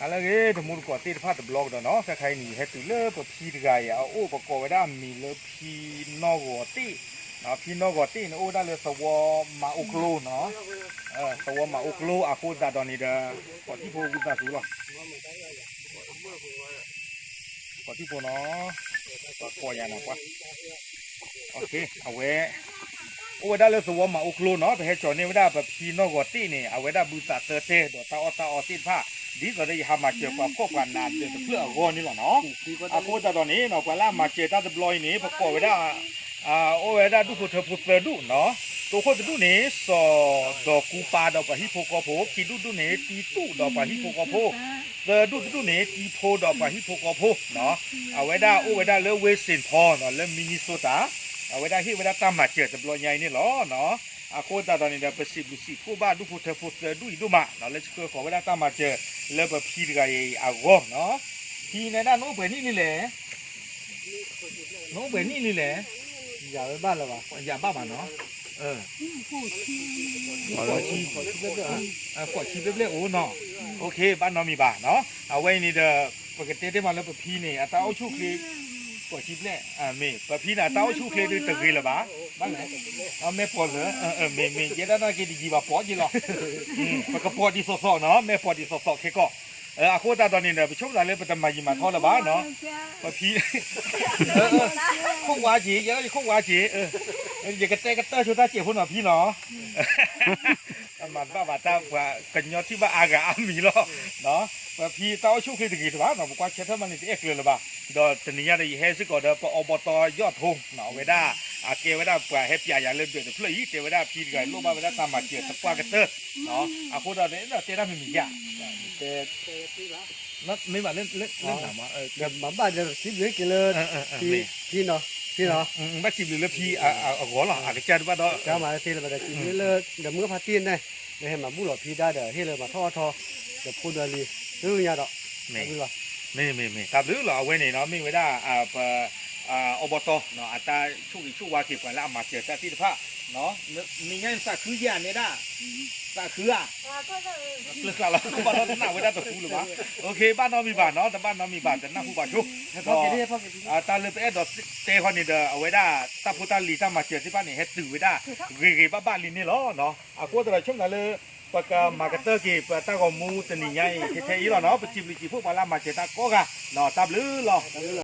ဟါလၢအဂ့ၤ တမူတကိးသ့ၣ်တဖၣ်တဘျီကဒီးနီၤ, ခဲခါအံၤန့ၣ် ယဟဲတုၤလၢပဖံတဂၤအံၤအအိၣ် ပကိးဝဲဒၣ်အမံၤလၢဖံနီၢ်ဂီၤတ့ၣ်, ဖံနီၢ်ဂီၤတ့ၣ်န့ၣ် အိၣ်ဝဲဒၣ်လၢသဝီမၤအိၣ်ကျိနီၤ, သဝီမၤအိၣ်ကျိအဃိသတးဒီးန့ၣ်ဒီး ကိးထံဖိဝံသးစူၤလီၤ ကိးထံဖိနီၤ, ပကိးယၤနီၤပှၤ, အဝဲ အိၣ်ဝဲဒၣ်လၢသဝီမၤအိၣ်ကျိနီၤ, ပဟဲကၠီၤန့ၢ်ဝဲဒၣ်ပဖံနီၢ်ဂီၤတ့ၣ်န့ၣ် အဝဲဒၣ်ဘုသးသၢတဲဒီးတၢ်အီၣ်တၢ်အီသ့ၣ်တဖၣ်, ဒ်သိးဒီးယဟးမၤစၢၤပှၤဖှီၣ်ပှၤနးဒၢးတဖျၢၣ်အဂီၢ်န့ၣ်လီၤနီၤ. အဃိသတးဒီးန့ၣ်နီၤ ပှၤလၢအမၤစၢၤတၢ်တဘျီအံၤန့ၣ် ပကိးဝဲဒၣ် အိၣ်ဝဲဒၣ်ဒူၣ်ဖိထၢဖိသၢဒူၣ်နီၤ, တိခိၣ်တဒူၣ်န့ၣ် စီၤဒီးကူပၤဒီးပှၤဟံၣ်ဖိဃီဖိ, ခံဒူၣ်တဒူၣ်န့ၣ် တံတူၣ်ဒီးပှၤဟံၣ်ဖိဃီဖိ, သၢဒူၣ်တဒူၣ်န့ၣ် တံဖိဒီးပှၤဟံၣ်ဖိဃီဖိနီၤ, အဝဲဒၣ်အိၣ်ဝဲဒၣ်လၢ Washington နီၤ, လၢ Minnesota, အဝဲဒၣ်ဟ့ၣ်ဝဲဒၣ်တၢ်မၤစၢၤတဘျီညါအံၤန့ၣ်လီၤနီၤ. အဃိသတးဒီးန့ၣ်ဒီး ပစံးဘျုးစံးဖှိၣ်ဘၣ်ဒူၣ်ဖိထၢဖိသၢဒူၣ်အံၤဒိၣ်မးနီၤ, လၢဆှၢဃီၤဝဲဒၣ်တၢ်မၤစၢၤလၢပဖံတဂၤအံၤအဂီၢ်နီၤ. ဖံန့ၣ်ဒၣ်နအိၣ်ပှဲၤနံၣ်လံလဲၣ်, နအိၣ်ပှဲၤနံၣ်လံလဲၣ်, ယၤဝဲဘၣ်လၢၤဘၣ်, ယၤဘၣ်ဘၣ်နီၤ, ဃိးဆံဘျဲၣ်ဘျဲၣ်အိၣ်နီၤ, ဘၣ်နီတမံၤဘၣ်နီၤ. အဝဲအံၤန့ၣ်ဒီး ပကတဲတ့ၢ်မးလၢပဖံန့ၣ် အတၢ်အိၣ်ဆူၣ်အိၣ်ချ့ ဃိးဆံဘျဲၣ်, မ့ၢ် ပဖံန့ၣ် အတၢ်အိၣ်ဆူၣ်အိၣ်ချ့ဒုးတဂ့ၤလၢၤဘၣ်, ဘၣ်လဲၣ်, မ့ၢ်ပိာ်လၢ, မ့ၢ် မ့ၢ် ယဲဒၣ်နာ်က့တယံာ်ဘၣ်ပိာ်က့ၤလီၤ, ပကပိာ်ဒ်သိးသိးနီၤ, မ့ၢ်ပိာ်ဒ်သိးသိးခဲကီၢ်, အဃိသတးဒီးန့ၣ်ဒီး ပဆိကမိၣ်သးလၢပတမၤယံာ်မၤထီလၢၤဘၣ်နီၤ, ပဖံ ခိၣ်ဝါက့ၤ, ယဲဒၣ်ယခိၣ်ဝါက့ၤ, ယကတဲကတၢၢ်ဆိတၢ်စဲးဖိနီၤဖံနီၤ မၤတဘၣ်ဘၣ်တၢ်ပှၤကညီထံၣ်ဘၣ်အါဂၤအါမံၤလီၤ. ပဖံတၢ်အိၣ်ဆူၣ်အိၣ်ချ့တဂ့ၤတဘၣ်နီၤ, ပကွၢ်ဆၢထၢၣ်မးန့ၣ် တအဲၣ်ကျၢၤလၢၤဘၣ်. ဒီးတနံၤညါဒီးယဟဲစ့ၢ်ကီးဒီးပအီဘီတီယီၣ်ထိနီၤ, အဝဲဒၣ် အကဲဝဲဒၣ်ပှၤဟဲပျးယၤလၢဒၢးတဖျၢၣ်အံၤ, တဲဝဲဒၣ်ဖံတဂၤအံၤလိၣ်ဘၣ်ဝဲဒၣ်တၢ်မၤစၢၤသပှၢ်ကတၢၢ်, အဃိဒီးတဲဒၣ်မ့ၢ်မံၤယါ, မ့ၢ်ဘၣ်လၢ လၢနမး, မၤဘၣ်ဒီးစံးဘျုးက့ၤလၢ ဖံနီၤ, ဖံနီၤ, ဘၣ်စံးဘျုးလၢဖံအဂီၢ်လီၤ, အကစၢ်တဘၣ်ဒီး မၤသ့လၢၤဘၣ်ဒီးစံးဘျုးလၢ ဒီးမုၢ်ဖါတံၢ်န့ၣ် ဒီးဟဲမၤဘူၣ်လီၤဖံတၢ်ဒီး ဟ့ၣ်လၢမၤထီၣ်အီၣ်ထီ ဒီးဖိဒီးလံၤ လၢညါဒီး မ့ၢ် မ့ၢ် မ့ၢ် တၢ်ဘျုးလီၤ, အဝဲန့ၣ်နီၤ မ့ၢ်ဝဲဒၣ် ပ အီဘီတီ အတၢ်ဆိၣ်ဂ့ၤဆိၣ်ဝါက့ၤပှၤလၢအမၤစၢၤတၢ်သ့ၣ်တဖၣ်, မ့ၢ်ညါသးခုယၤနဲဒၣ်, သးခုဧါ, ကျၢၤကျၢၤလီၤ ဘၣ်ဒီးတနၢ်ဝဲဒၣ်တဟူလၢၤဘၣ်, ဘၣ်နီတမံၤဘၣ်နီၤ, တဘၣ်နီတမံၤဘၣ် တနၢ်ဟူဘၣ်ဆိ, တၢ်လၢပအဲၣ်ဒိးတဲဃီန့ၣ်ဒီး အဝဲဒၣ်တၢ်ဖိတၢ်လံၤတၢ်မၤစၢၤသ့ၣ်တဖၣ်န့ၣ် ဟဲတုၤဝဲဒၣ် ဂ့ၤဂ့ၤဘၣ်ဘၣ်လံန့ၣ်လီၤ. အဃိသတးဒီးဆိကမိၣ်သးလၢ ပကမၤကတၢၢ်က့ၤ ပတၢ်ဂီၤမူတနံၤညါအံၤ ထဲထဲအံၤလီၤနီၤ, ပစံးဘျုးစံးဖှိၣ်ပှၤလၢအမၤစၢၤတၢ်ကိးဂၤ, တၢ်ဘျုးလီၤ.